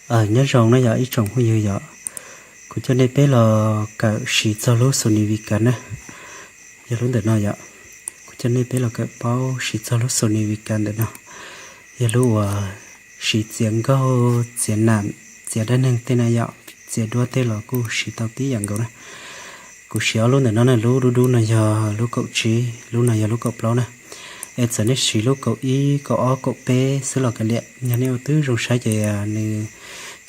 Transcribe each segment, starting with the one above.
Nyob zoo na yom ib tsoom phooj ywg yom, kuv coj nej peb los kawm siv txog lub Sony Vegas na. Yog lub ntawm no yom, kuv coj nej peb los kawm paub siv txog lub Sony Vegas ntawm no. Yog lub uas siv txiav nkauj txiav nam txiav dab neeg tej na yom, txiav duab tej los kuj siv tau tib yam nkaus na. Kuv siv ob lub ntawm no na, lub dub dub no yog lub kaum tsib, lub no yog lub kaum plaub na. Es txawm nej siv lub kaum ib kaum ob kaum peb xwb los kav liam, yog nej ua twb zoo saib ces nws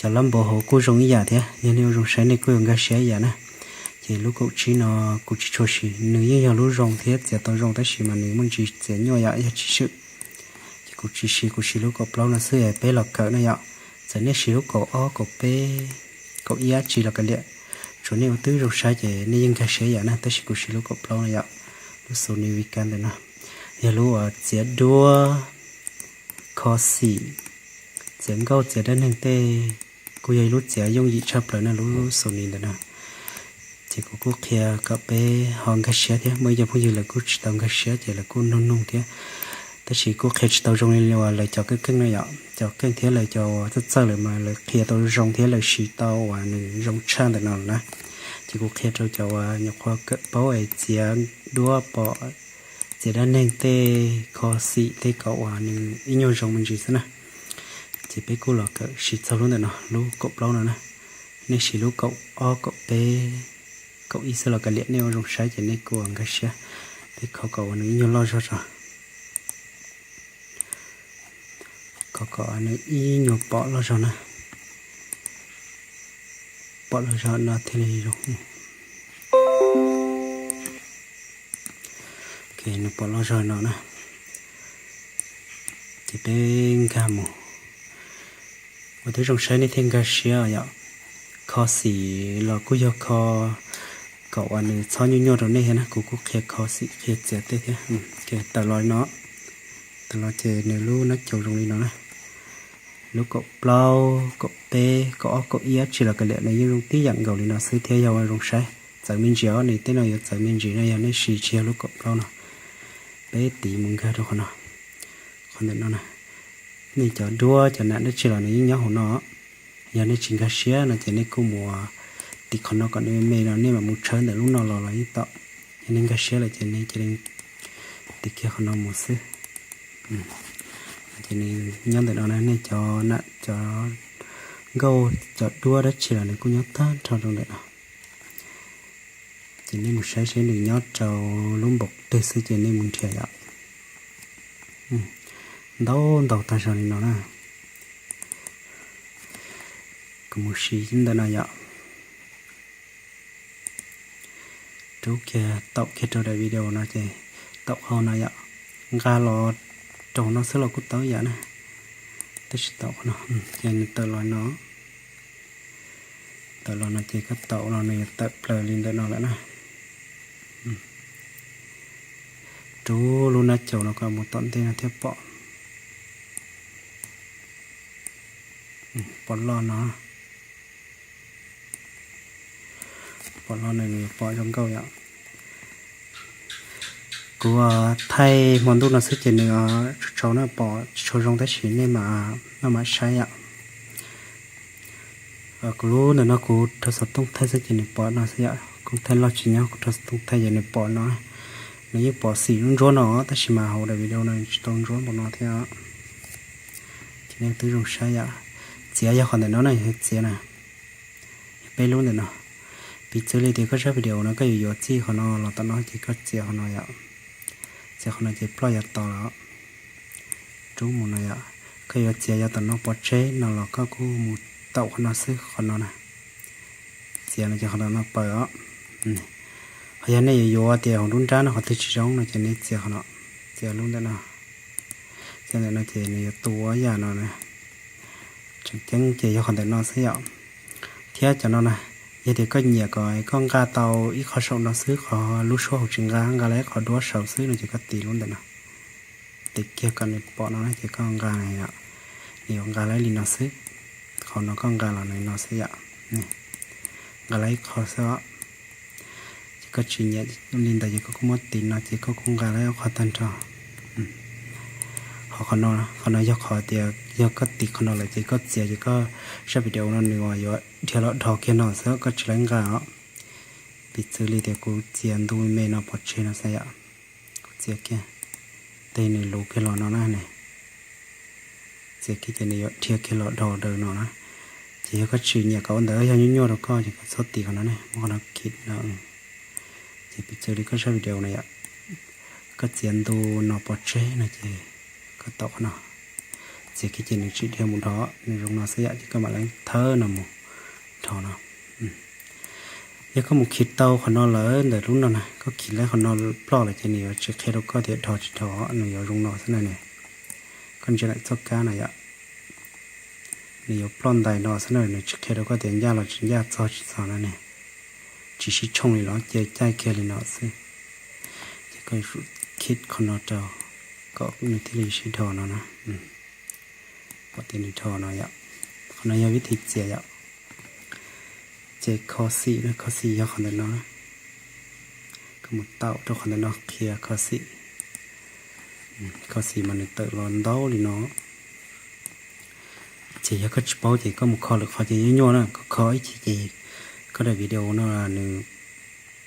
cov lab npau hauv kuj zoo ib yam thiab, yog nej ua zoo saib nej kuj yuav nkag siab ib yam na. Ces lub kaum tsib no kuv tsis tshua siv, nws yeej yog lub zoo thiab txiav tau zoo tab sis mas nws muaj ntsis txiav nyuaj yom, yog tsis swm. Ces kuv tsis siv, kuv siv lub kaum plaub no xwb es peb los kawm na yom. Txawm nej siv lub kaum ob kaum peb kaum ib dab tsi los kav liam, tsuav nej ua twb zoo saib ces nej yeej nkag siab ib yam na, tab sis kuv siv lub kaum plaub no yom. Lub Sony Vegas ntawm no yog lub uas txiav duab, kho xim, txiav nkauj txiav dab neeg tej, kuj yog ib lub txiav yooj yim tshaj plaws na lub Sony ntawm no. Ces kuv kuj qhia kom peb ho nkag siab thiab, muaj ib co phooj ywg lawv kuj tsis tau nkag siab ces lawv kuj nug nug thiab. Tab sis kuj qhia tsis tau zoo li uas lawv cov keej keej no yom, cov keej thiab lawv cov uas txawj txawj lawm mas lawv qhia tau zoo thiab lawv siv tau uas nws zoo tshaj ntawm no lawm na. Ces kuv qhia rau cov uas nyuam qhuav kawm paub es txiav duab pom, txiav dab neeg tej, kho xim tej kom uas nws ib nyuag zoo me ntsis xwb na. Ces peb kuj los kawm siv txog lub ntawm no, lub kaum plaub no na. Nej siv lub kaum ob kaum peb kaum ib xwb los kav liam, nej ua zoo saib ces nej kuj nkag siab. Peb kho kom uas nws ib nyuag loj zog tso, kho kom nws ib nyuag pom loj zog na, pom loj zog no thiaj li zoo. Nws pom loj zog no na, ces peb nkag mus. Ua twb zoo saib nej thiaj nkag siab yom. Kho xim los kuj yog kho kom uas nws txhob nyuaj nyuaj rau nej thiab na, kuv kuj qhia kho xim qhia txiav tej thiab. Tawm los no, tawm los ces nws lub nab caus zoo li no na. Lub kaum plaub kaum peb kaum ob kaum ib dab tsi los kav liam nws yeej zoo tib yam nkaus li no xwb thiab yog ua zoo saib. Txawv me ntsis os, nws tej no yuav txawv me ntsis no yog nej siv tsis yog lub kaum plaub no. Peb tiv mus nkag rau qhov no, qhov ntawm no na. Nej cov duab cov nam dab tsi los nws yeej nyob hauv no. Yog nej tsis nkag siab no ces nej kuj mus tiv qhov no kom nws me me no nej mam mus tshawb ntawm lub no los los yeej tau. Yog nej nkag siab lawm ces nej cia li tiv kiag qhov no mus xwb. Ces nws nyob ntawm no na, nej cov nam cov nkauj cov duab dab tsi los nws kuj nyob tag nrho rau ntawm no. Ces nej mus saib seb nws nyob rau lub npaum twg xwb ces nej mus nrhiav yom. Ntau ntau tag zog li no na. Kuv mus siv ntawm no yom. Rub kiag taum kiag rau daim video no ces taum hauv no yom. Nqa los rau no xwb los kuj tau ib yam na. Tab sis taum qhov no, ces nws tawm los no. Tawm los no ces koj taum los nws yuav tawm plaws li ntawm no lawm na. Rub lub nab caus no kom mus tom ntej no thiaj pom. Pom loj no, pom loj no nws yuav pom zoo nkauj yom. Kuv thaij hmo ntuj no xwb ces nws tsaus tsaus na pom tsis tshua zoo tab sis nej mam noj mam saib yom. Kuv lub ntawm no kuv rau xov tooj thaij xwb ces nws pom no xwb yom, kuv thaij loj tsis nyob, kuv rau xov tooj thaij ces nws pom no. Nws yeej pom xim lub ntsuab no tab sis mas hauv daim video no tsis tau ntsuab npaum no thiab. Ces nej twb zoo saib yom. Txiav yog qhov ntawm no na, yog txiav na, yog peb lub ntawm no. Piv txwv li tias koj zaj video no koj yuav yuav txij qhov no los tom no ces koj txiav qhov no yom. Txiav qhov no ces ploj yav tod los. Rub mus no yom. Koj yuav txiav yav tom no pov tseg no los koj kuj mus taum qhov no xwb, qhov no na. Txiav no ces qhov tom no paws os. Ho yog nej yuav yuav tias hauv nruab nrab no qhov twg tsis zoo no ces nej txiav qhov no, txiav lub ntawm no. Txiav ntawm no ces nws yuav tu ob yam no na. Tseem ceeb ces yog qhov ntawm no xwb yom. Thiab cov no na, yog tias koj nyiam kom koj nqa tau ib qho saum no xwb, qhov lub suab hauv tsis nqa, nqa lawm ib qho duab saud xwb no ces koj tiv lub ntawm no. Tiv kiag kom nws pom no na ces koj nqa, nws yuav nqa lawm li no xwb. Qhov no koj nqa los nws no xwb yom. Nqa lawm ib qho xwb os. Ces koj tsis nyiam li ntawd ces koj kuj muab tiv no ces koj kuj nqa lawm ib qho tag nrho. Qhov no, qhov no yog qhov tias yog koj tiv qhov no lawm ces koj txiav ces koj sab video no nws yuav dhia los dhos kiag no xwb, koj tsis laib nqa os. Piv txwv li tias kuv txiav ntu me no pov tseg no xwb yom, kuv txiav kiag, tej nws luv kiag los no na ne, txiav kiag ces nws yuav dhia kiag los dhos daws no na. Ces yog koj tsis nyiam kom ua ntawd, yog nyuaj nyuaj rau koj ces koj txhob tiv qhov no ne, muab qhov no khij no. Ces piv txwv li koj sab video no yom, koj txiav ntu no pov tseg no ces koj tau qhov no, txiav kiag ces nws tsis dhia mus dhos, nws zoo no xwb yom, ces koj mam li thawb no mus dhos no. Yog koj mus khij tau qhov no lawm ntawm lub no na, koj khij laib qhov no ploj lawm ces nws yuav tsis qhia rau koj tias dhos tsis dhos, nws yuav zoo no xwb na ne. Koj ntsia ntawm txoj kab no yom, nws yuav ploj ntais no xwb na, nws tsis qhia rau koj tias ncaj los tsis ncaj, txog tsis txog no ne. Tsis sib tshooj li los cia caij kiag li no xwb. Ces koj yuav tsum khij qhov no rau kom nws thiaj li sib dhos no na. Pom tias nws dhos no yom. Qhov no yog vib thib txiav yom. Ces kho xim na, kho xim yog qhov ntawm no na. Koj mus taum rau qhov ntawm no qhia kho xim. Kho xim mas nws tawm los ntau li no. Ces yog koj tsis paub ces koj mus kho lwm qhov ces nyuaj nyuaj na, koj kho ib chim ces koj daim video no nws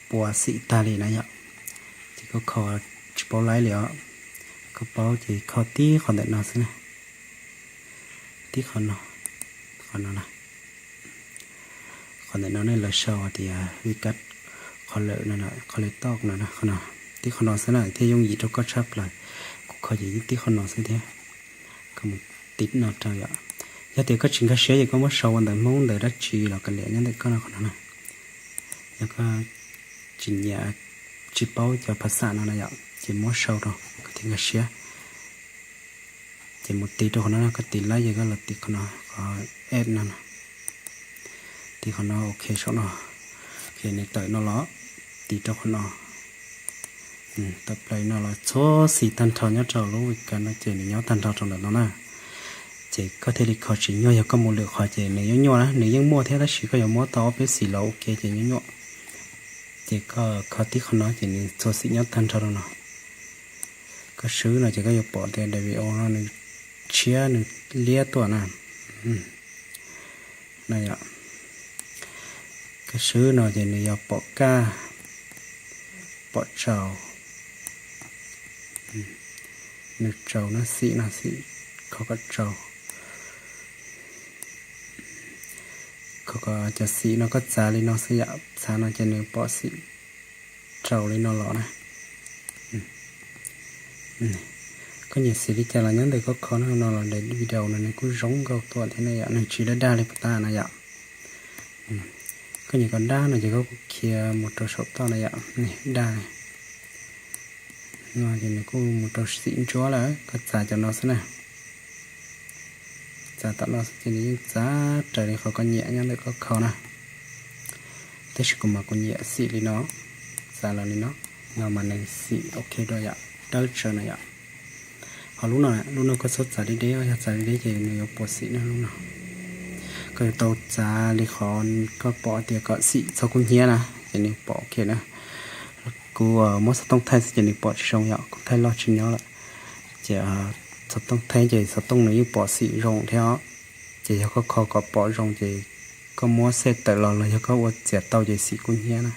puas xim tag li na yom. Ces koj kho tsis paub laib li os. Koj paub ces kho tib qhov ntawm no xwb na. Tib qhov no, qhov no na. Qhov ntawm no nej lawv sau hais tias vib kab qhov lawm no, qhov lawm toj no, qhov no. Tib qhov no xwb na thiaj yooj yim rau koj tshaj plaws. Kuv kho ces tib qhov no xwb thiab. Koj mus tiv no rau yom. Yog tias koj tsis nkag siab ces koj muab sau ua ntawv Hmoob ntawv dab tsi los kav liam nyob ntawm koj no qhov no na. Yog koj tsis nyiam, tsis paub cov phas xam no na yom, ces muab sau rau koj thiaj nkag siab. Ces mus tiv rau qhov no, koj tiv laib ces koj los tiv qhov no, qhov add no, tiv qhov no ok saum no, ces nws tawm no los tiv rau qhov no. Tawm plaws no los txhua xim tag nrho nyob rau lub vib kab no ces nws nyob tag nrho rau ntawm no na. Ces koj thiaj li kho tsis nyuaj, yog koj mus lwm qhov ces nws nyuaj nyuaj na, nws yeej muaj thiab tab sis koj yuav muab tau ob peb xim los ua ke ces nyuaj nyuaj. Ces koj kho tib qhov no ces nws txhua xim nyob tag nrho rau no. Koj swb no ces koj yuav pom tias daim video no nws tshiab nws liab tuaj na. No yom, koj swb no ces nws yuav pom kaj, pom tsaus, nws tsaus no xim no xim, kho kom tsaus. Kho kom cov xim no koj txav li no xwb yom, txav no ces nws pom xim tsaus li no los na. Koj nyiam xim li cas los nyob ntawm koj kho no los daim video no nws kuj zoo nkauj tuaj thiab ne yom, nws tsis daj daj li puas tab no yom. Koj nyiam kom daj no ces koj kuj khiav mus rau saum toj no yom, daj li no ces nws kuj mus rau xim ntsuab lawm, koj txav cov no xwb na. Txav tom no xwb ces nws yeej txav raws li qhov koj nyiam nyob ntawm koj kho na. Tab sis kuv mas kuv nyiam xim li no, txav los li no, no mas nws xim ok dua yom, dawb tsawv no yom. Ho lub no, lub no koj txhob txav deb deb, yog txav deb deb ces nws yuav puas xim na lub no. Koj yuav tau txav li qhov koj pom tias kom xim txhob kub hnyiab na, ces nws pom ok na. Kuv muab xov tooj thaij xwb ces nws pom tsis zoo yom, kuv thaij loj tsis nyob lawm. Ces xov tooj thaij ces xov tooj nws yeej pom xim zoo thiab os. Ces yog koj kho kom pom zoo ces koj muab xej tawm los los yog koj ua txiav tau ces xim kub hnyiab na.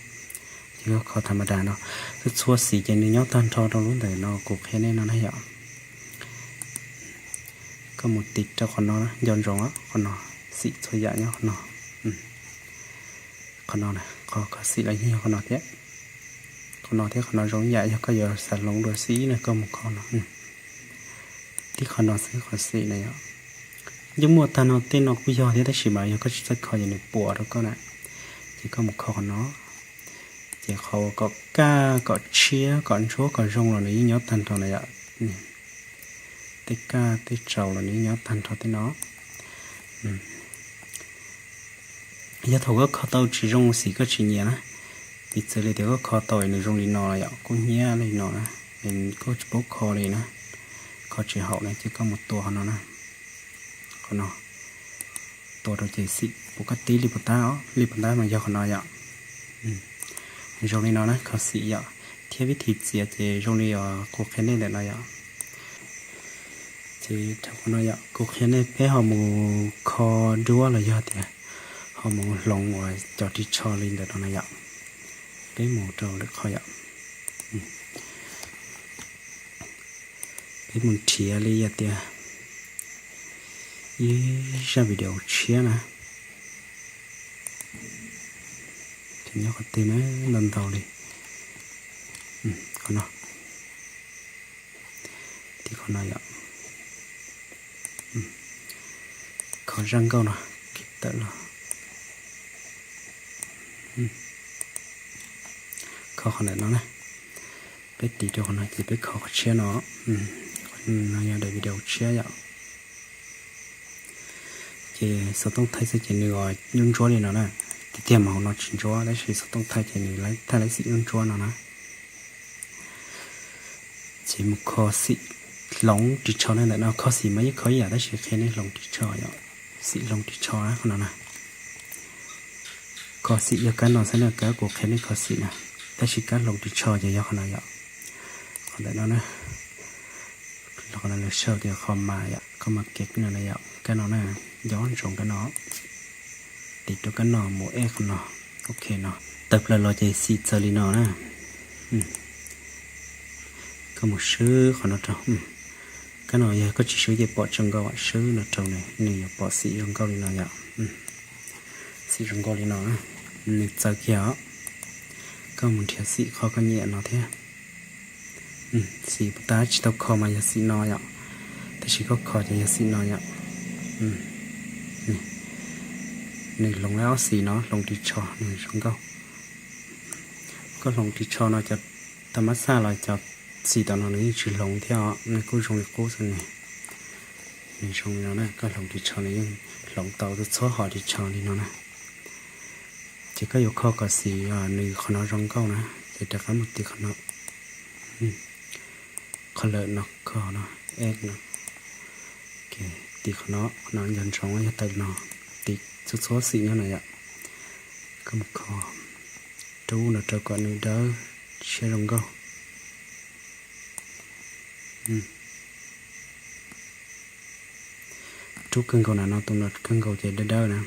Ces koj kho tham ma das no, txhua txhua xim ces nws nyob tag nrho rau lub ntawm no kuv qhia nej no na yom. Koj mus tiv rau qhov no, nco ntsoov qhov no, xim txhua yam nyob qhov no. Qhov no, qhov kho xim los yeej yog qhov no thiab. Qhov no thiab qhov no zoo ib yam, yog koj yuav xav hloov dua xim no koj mus kho no. Tib qhov no xwb qhov xim na yom. Yeej muaj tag no, tej no kuj yog thiab tab sis mas yog koj tsis txawj kho ces nws puas rau koj na. Ces koj mus kho qhov no, ces qhov uas kom kaj kom tshiab kom ntsuab kom zoo los nws yeej nyob tag nrho na yom. Tej kaj tej tsaus los nws yeej nyob tag nrho tej no. Yog thaum koj kho tau tsis zoo xim koj tsis nyiam na, piv txwv li tias koj kho tau es nws zoo li no yom, kub hnyiab li no na, es koj tsis paub kho li na, kho tsis haum na ces koj mus tua qhov no na. Qhov no, tua rau ces xim puas koj tib li puas tab, li puas tab mas yog qhov no yom. Zoo li no na, kho xim yom, thiab vib thim txiav ces zoo li uas kuv qhia nej ntawm no yom. Thaum qhov no yom, kuv qhia nej peb ho mus kho duab los yog tias ho mus hloov uas cov ris tsho li ntawm no na yom. Peb mus rau lwm qhov yom. Peb mus nrhiav li yog tias ib zaj video tshiab na. Nyob qhov twg na, ntau ntau li. Qhov no, tim qhov no yom. Kho zaj nkauj no, tawm los. Kho qhov ntawm no na. Peb tiv rau qhov no ces peb kho qhov tshiab no. No yog daim video tshiab yom. Ces xov tooj thaij xwb ces nws ntsuab ntsuab li no na. Tiag tiag mas hauv no tsis ntsuab tab sis xov tooj thaij ces nws thaij laib xim ntsuab ntsuab no na. Ces mus kho xim hloov ris tsho na, ntawm no kho xim mas yeej kho ib yam tab sis qhia nej hloov ris tsho yom. Xim hloov ris tsho na qhov no na. Kho xim yog kab no xwb na, kab kuv qhia nej kho xim na, tab sis kab hloov ris tsho ces yog qhov no yom. Qhov ntawm no na, qhov no lawv sau tias qhov mas yom, qhov mas kev no na yom, kab no na, nco ntsoov kab no. Tiv rau kab no mus ej qhov no, ok no. Tawm plaws los ces xim txawv li no na. Koj mus swb qhov no rau. Kab no yog koj tsis swb ces pom tsis zoo nkauj, swb no rau nws, nws yuav pom xim zoo nkauj li no yom. Xim zoo nkauj li no, nws txawv kiag os. Koj mus nrhiav xim qhov koj nyiam no thiab. Xim puas tas tsis tau kho mas yog xim no yom, tab sis koj kho ces yog xim no yom. Nws hloov laib ob xim no, hloov ris tsho nws zoo nkauj. Koj hloov ris tsho no cov tag mab xaj los cov xim tom no nws yeej tsis hloov thiab os, nws kuj zoo li qub xwb ne. Nws zoo li no na, koj hloov ris tsho nws yeej hloov tau txhua hom ris tsho li no na. Ces koj yuav kho kom xim nws qhov no zoo nkauj na, ces rov qab mus tiv qhov no. Qhov lawm no, kho no, ej no. Tiv qhov no, qhov no nco ntsoov yog tawm no, tiv txhua txhua xim nyob no yom. Koj mus kho, rub no rau kom nws dawb siab zoo nkauj. Rub kawg nkaus na, no tus no kawg nkaus ces dawb dawb na.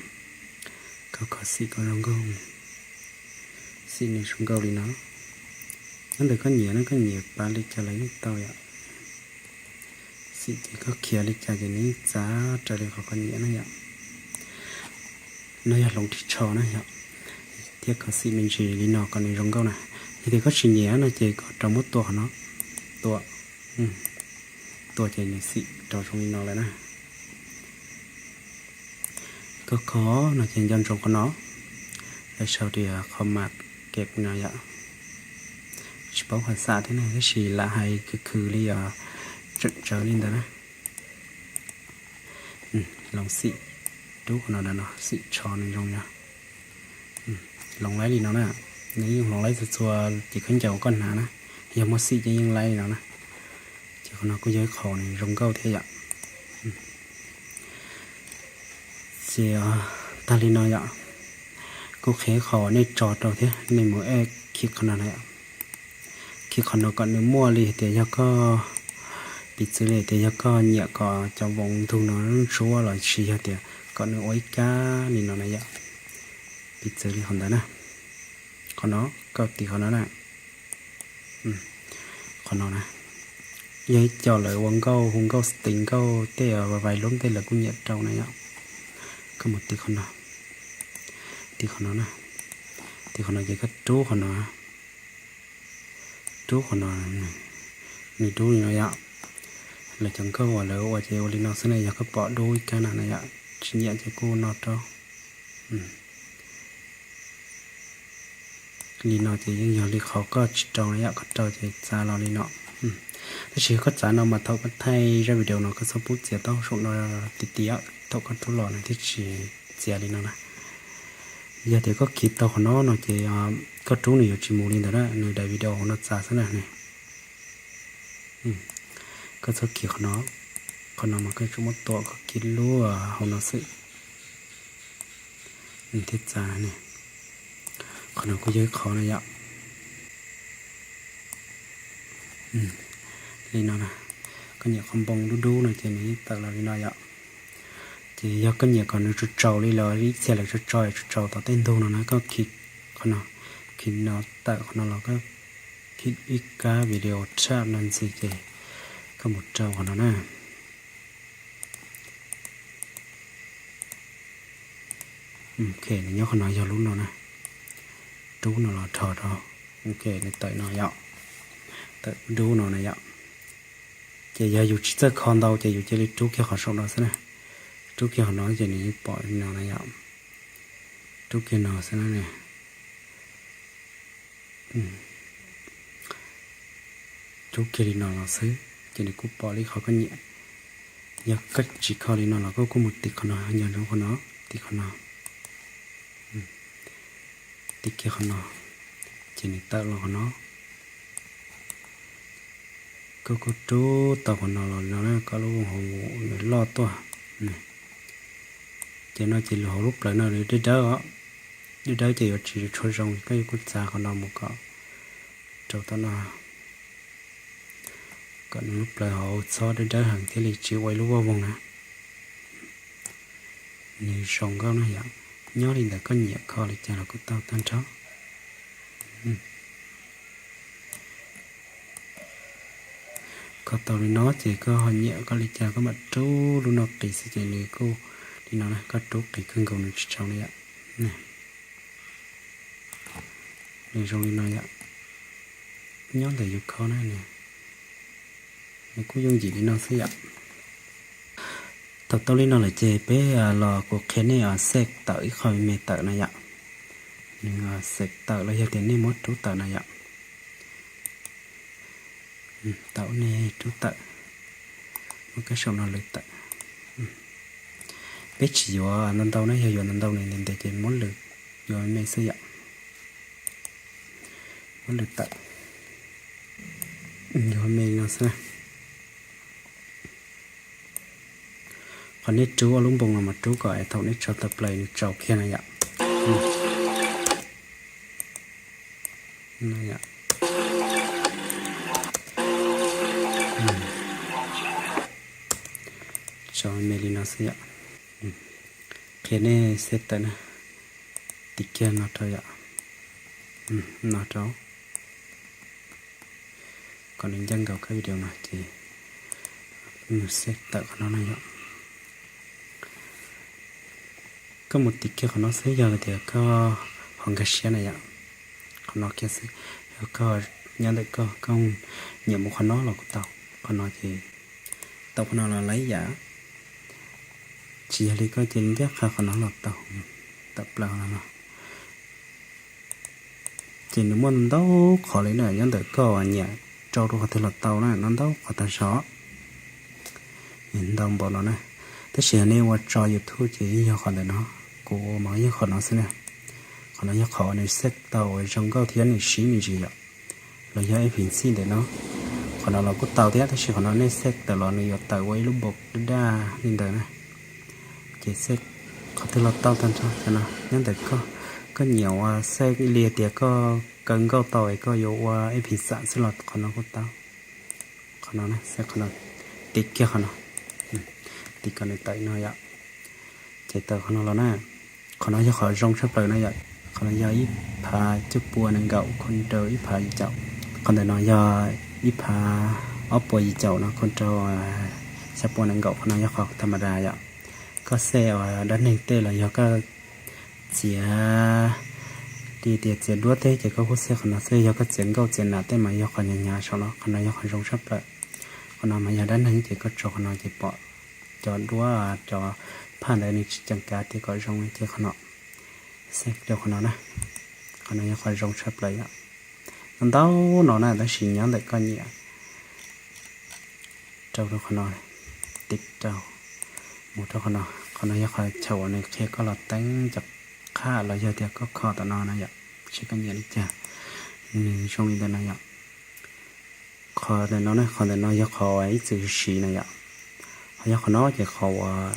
Koj kho xim kom zoo nkauj, xim nws zoo nkauj li no. Nyob ntawm koj nyiam na, koj nyiam pav li cas los yeej tau yom. Xim ces koj khiav li cas ces nws yeej txav raws li qhov koj nyiam na yom. No yog hloov ris tsho na yom, thiab kho xim me ntsis li no kom nws zoo nkauj na. Yog tias koj tsis nyiam no ces koj rov muab tua qhov no, tua, tua ces nws xim rov zoo li no lawm na. Koj kho no ces nco ntsoov qhov no, lawv sau tias qhov mas kev no yom. Tsis paub phas xas thiab na, tab sis lam hais khwv khwv li os, tseem tsawv li ntawd na. Hloov xim, rub qhov no, xim tsho nws zoo yog. Hloov laib li no na, nws yeej hloov laib txhua txhua ces khaub ncaws koj hnav na, yog muaj xim ces yeej laib li no na. Ces qhov no kuj yog ib qho nws zoo nkauj thiab yom. Ces tag li no yom, kuj qhia qhov nej tso rau thiab nej mus ej khi qhov no na yom. Khi qhov no kom nws muaj li hais tias yog koj, piv txwv li hais tias yog koj nyiam kom cov voos ntug no ntsuab los sis yog tias kom nws ua ib kab li no na yom. Piv txwv li qhov ntawd na, qhov no, koj tiv qhov no na. Qhov no na, yog ib co lawv ua nkauj hu nkauj sting nkauj tej vais lub tej lawv kuj nyiam rau na yom. Koj mus tiv qhov no, tiv qhov no na, tiv qhov no ces koj rub qhov no, rub qhov no, nws dub li no yom. Lawv cov nkauj uas lawv ua ces ua li no xwb na, yog koj pom dub ib kab na na yom, tsis nyiam ces kuj no rau. Li no ces yeej yog li qhov koj tsis rau na yom, koj rau ces txav los li no. Tab sis yog koj txav no mas thaum koj thaij zaj video no koj txhob pub txiav taub hau saum no tiag tiag, thaum koj rub los nws thiaj tsis txiav li no na. Yog tias koj khi tau qhov no no ces koj rub nws yuav tsis mus li ntawd na, nws daim video hauv no txav xwb na ne. Koj txhob khi qhov no, qhov no mas koj yuav tsum muab tua, koj khi lub hauv no xwb nws thiaj txav ne. Qhov no kuj yog ib qhov na yom. Li no na, Koj nyiam qhov npoo dub dub no ces nws yeej tawm los li no yom. Ces yog koj nyiam kom nws tsaus tsaus li los ib txhia lawv tsaus tsaus tsaus tsaus tom tej ntug no na, koj khij qhov no, khij no tawm qhov no los koj khij ib kab video tshaj no ntxiv ces koj mus rau qhov no na. Ok, nws nyob qhov no yog lub no na. Rub no los rho rau. Ok, nws tawm no yom. Tawm dub no na yom. Ces yog yus tsis txawj kho ntau ces yus cia li rub kiag qhov saum no xwb na. Rub kiag qhov no ces nws yeej pom li no na yom. Rub kiag no xwb na. Rub kiag li no los xwb ces nws kuj pom li qhov koj nyiam. Yog koj tsis kho li no los koj kuj mus tim qhov no, nco ntsoov qhov no, tim qhov no, tim kiag qhov no, ces nws tawm los qhov no. Koj kuj rub tau qhov no los no na, koj lub hauv nws loj tuaj. Ces no ces lub hauv lub plawv no nws dawb dawb os, dawb dawb ces yuav tsis tshua zoo, koj yuav kuj txav qhov no mus kom rau tom no, kom nws lub plawv hauv txhob dawb dawb heev thiaj li tsis ua ib lub voj voog na. Nws zoo nkauj na yom. Nyob li ntawd koj nyiam kho li cas los kuj tau tag nrho. Kho tau li no ces koj ho nyiam kho li cas koj mam rub lub no qis xwb ces nws kuj li no na, koj rub qis kawg nkaus nws tsis tsaus li yom. Nws zoo li no yom. Nyob ntawm yus kho na, nws kuj yooj yim li no xwb yom. Thaum tau li no lawm ces peb los kuv qhia nej xej tawm ib qho me tawm na yom. Nws xej tawm los yog tias nej muab rub tawm na yom. Tau nej rub tawm, muab kab saum no lwm tawm. Peb tsis yuav ntau ntau na, yog yuav ntau ntau nws ntev ntev ces muab lwm, yuav me xwb yom. Muab lwm tawm, yuav me no xwb. Qhov nej rub lub npoo no mas rub kom thaum nej tso tawm plaws nws tsaus kiag na yom. Tso me li no xwb yom. Qhia nej xej tawm na, tim kiag no rau yom, no rau, kom nws ncaj nkaus kab video no ces nws xej tawm qhov no na yom. Koj mus tim kiag qhov no xwb yog tias koj ho nkag siab na yom. Qhov no kiag xwb, yog koj nyob ntawm koj, koj nyiam mus qhov no los kuj tau. Qhov no ces tau qhov no los lawm yom. Tsis yog li koj cia li ncaj qha qhov no los tau, tawm plaws no. Ces nws muaj ntau qhov li na, nyob ntawm koj nyiam rau rau qhov twg los tau na, no ntau qhov tag zog. Ntau npaum no na. Tab sis yog nej ua tso YouTube ces yeej yog qhov ntawm no, kuv ua mas yeej qhov no xwb na. Qhov no yog qhov nws xej tau zoo nkauj thiab nws siv me ntsis yom. Los yog ib phim xij ntawm no, qhov no los kuj tau thiab, tab sis qhov no nej xej tawm los nws yuav tawm ua ib lub npaum daj daj li ntawd na. Ces xej qhov twg los tau tag nrho cov no, nyob ntawm koj, koj nyiam ua xej li tias koj kaw nkauj tau es koj yuav ua ib phim xam xwb los qhov no kuj tau. Qhov no, qhov no, tim kiag qhov no, tim kom nws tawm no yom. Ces tawm qhov no los na, qhov no yog qhov zoo tshaj plaws na yom. Qhov no yog ib phav cuaj pua nees nkaum khoo rau ib phav yim caum. Qhov ntawm no yog ib phav ob pua yim caum no khoo rau xya pua nees nkaum, qhov no yog qhov tham ma das yom. Koj xej dab neeg tej los yog koj txiav, li tias txiav duab tej ces koj kuj xej qhov no xwb, yog koj txiav nkauj txiav nas tej mas yog qhov hnyav hnyav saum no, qhov no yog qhov zoo tshaj plaws. Qhov no mas yog dab neeg ces koj tso qhov no ces pom cov duab cov phaj ntawd nws tsis ceem kav tias kom zoo ces qhov no, xej rau qhov no na, qhov no yog qhov zoo tshaj plaws yom. Ntau no na tab sis nyob ntawm koj nyiam. Rau rau qhov no, tim rau, mus rau qhov no, qhov no yog qhov chaw uas nws qhia koj los teeb cov qhaj los yog tias koj kho tom no na yom, seb koj nyiam li cas, nws zoo li ntawd na yom. Qhov ntawm no, qhov ntawm no yog qhov uas ib txwm siv na yom. Ho yog qhov no ces qhov uas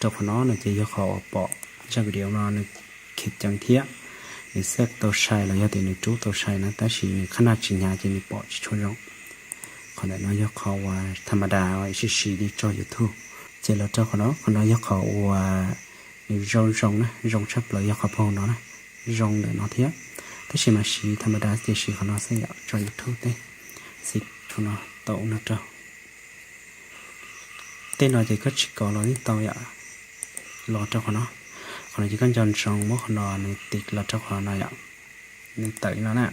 rau qhov no no ces yog qhov uas pom zaj video no nws khiav ceev thiab, nws xej tau sai los yog tias nws rub tau sai na, tab sis nws qhab naj tsis hnyav ces nws pom tsis tshua zoo. Qhov ntawm no yog qhov uas tha ma das uas siv siv li tso YouTube. Ces los rau qhov no, qhov no yog qhov uas nws zoo zoo na, zoo tshaj plaws yog qhov phau no na, zoo ntawm no thiab. Tab sis mas siv tha ma das ces siv qhov no xwb yom, tso YouTube teb, siv qhov no tau no rau. Tej no ces koj tsis kov los yeej tau yom. Los rau qhov no, qhov no ces koj nco ntsoov muab qhov no nws tiv los rau qhov no yom, nws tawm li no na.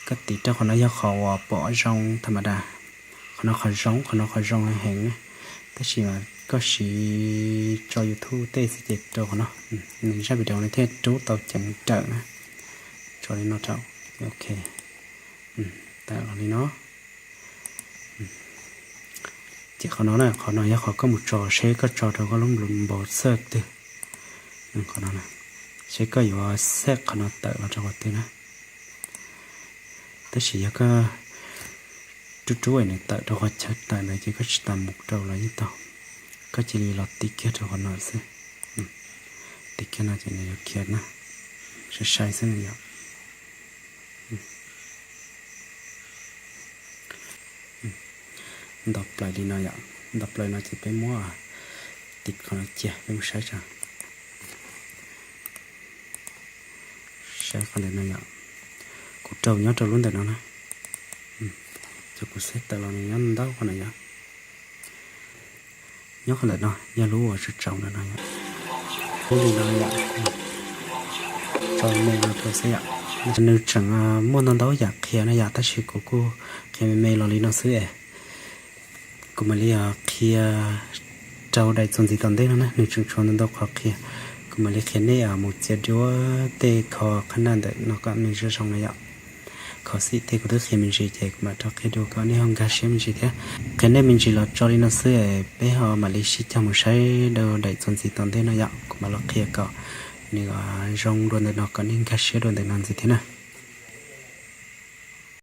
Koj tiv rau qhov no yog qhov uas pom zoo tha ma das. Qhov no qhov zoo, qhov no qhov zoo heev na. Tab sis mas koj siv tso YouTube tej xwb ces rau qhov no, nws zaj video no thiaj rub tau ceev rawm na. Tso li no rau, ok, tawm los li no. Ces qhov no na, qhov no yog qhov koj mus tso seb koj tso rau koj lub npau xaj twg. Qhov no, seb koj yuav xaj qhov no tawm los rau qhov twg na. Tab sis yog koj rub rub es nws tawm rau qhov chaw tawm ntawd ces koj tsis tas mus rau los yeej tau. Koj cia li los tiv kiag rau qhov no xwb. Tiv kiag no ces nws yuav khiav na, sai sai xwb na yom. Nto plaws li no yom, nto plaws no ces peb muab tiv qhov no cia peb mus saib tso. Saib qhov ntawm no yom, kuv rau nyob rau lub ntawm no na. Ces kuv xav tawm los nws nyob ntau qhov no yom. Nyob qhov ntawm no yog lub uas tsaus tsaus ntawm no yom. Lub li no yom, tso me no rau xwb yom. Nws tseem muaj ntau ntau yam qhia na yom, tab sis kuv kuj qhia me me los li no xwb es. Kuv mam li qhia rau daim txuas ntxiv tom ntej no na, nws tseem tshuav ntau ntau qhov qhia. Kuv mam li qhia nej mus txiav duab tej kho qhab naj ntawm no kom nws zoo zoo na yom. Kho xim tej kuv twb qhia me ntsis ces kuv mam rov qhia dua kom nej ho nkag siab me ntsis thiab. Qhia nej me ntsis los tso li no xwb es peb ho mam li sib cog mus saib dua daim txuas ntxiv tom ntej no yom. Kuv mam los qhia kom nws zoo dua ntawm no kom nej nkag siab dua ntawm no ntxiv thiab na.